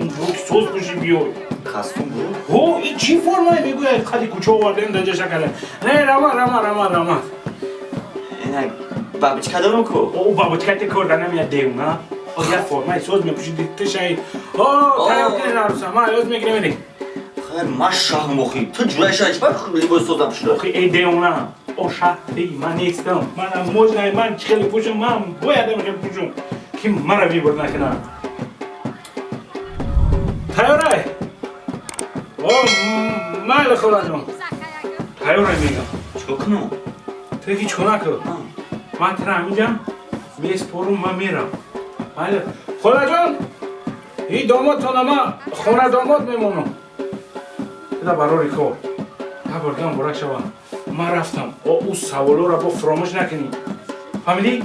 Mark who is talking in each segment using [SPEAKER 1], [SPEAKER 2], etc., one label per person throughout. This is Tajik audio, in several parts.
[SPEAKER 1] Костюм бурук соз пӯши биёй.
[SPEAKER 2] Костюм бурук?
[SPEAKER 1] Ҳо, ин чӣ формае мегӯяд, қади кӯча овардем, даҷаша кардем. Не, рама, рама, рама, рама.
[SPEAKER 2] Ина бабочка дорум ку.
[SPEAKER 1] О, бабочка те кор данамия девна. О, як формаи соз мепӯши, тишаи. О, тайёр кунед аруса, ман ёз мегирем мерем.
[SPEAKER 2] Хайр, ман шаҳм охи. Ту ҷураи шаҳ чӣ либос созам пӯшида?
[SPEAKER 1] Охи, эй девона. О, шаҳ ти ман нестам. Манам можно, ман чӣ хеле пӯшам, ман бояд хеле пӯшам. Ки мара выбор накунад. Тайёрай? О, майли холаҷон. Тайёрай мегам.
[SPEAKER 2] Чикор кунам?
[SPEAKER 1] Ту ҳеҷ кор накун. Ман тара ҳаминҷа меспорум, ман мерам. Майли. Холаҷон, ин домодтона ман хона домод мемонам. Ида барори кор. Я бор дигам муборак шавам. Ман рафтам. О, ӯ саволоро бо фуромӯш накунӣ. Фаҳмидӣ?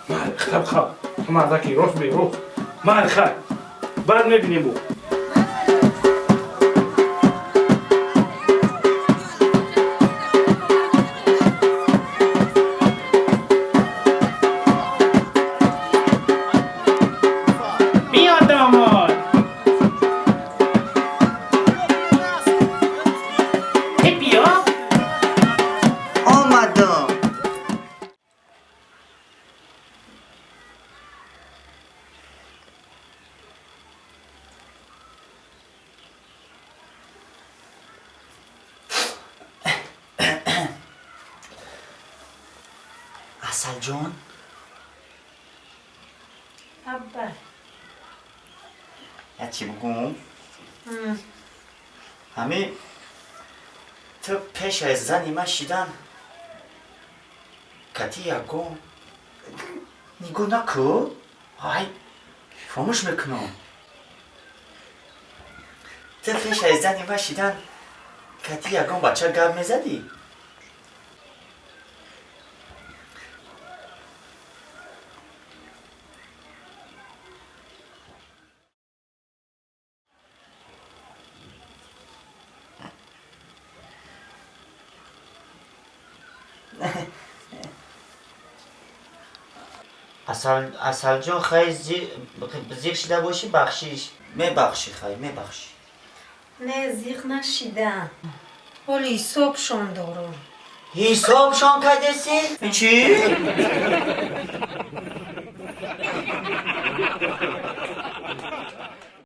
[SPEAKER 1] Майли, хитаб хаб. Ту мардаки, рост бе, рост. Майли, хай. Баъд мебинем бо. Биё, домод. Биё.
[SPEAKER 3] Омадам.
[SPEAKER 2] Асалҷон?
[SPEAKER 4] Абба.
[SPEAKER 2] Я чӣ бугум? Ҳами ту пеш аз зани ман шидан кати ягон нигоҳ наку. Ай, фаромӯш мекунам. Ту пеш аз зани ман шидан кати ягон бача гап мезадӣ? Асалҷон, хай, зиқ шида бошӣ, бахшиш, мебахшӣ, хай, мебахшӣ.
[SPEAKER 4] Не, зиқ нашидам. Ҳоли ҳисобшон дорам.
[SPEAKER 2] Ҳисобшон кардеси чӣ?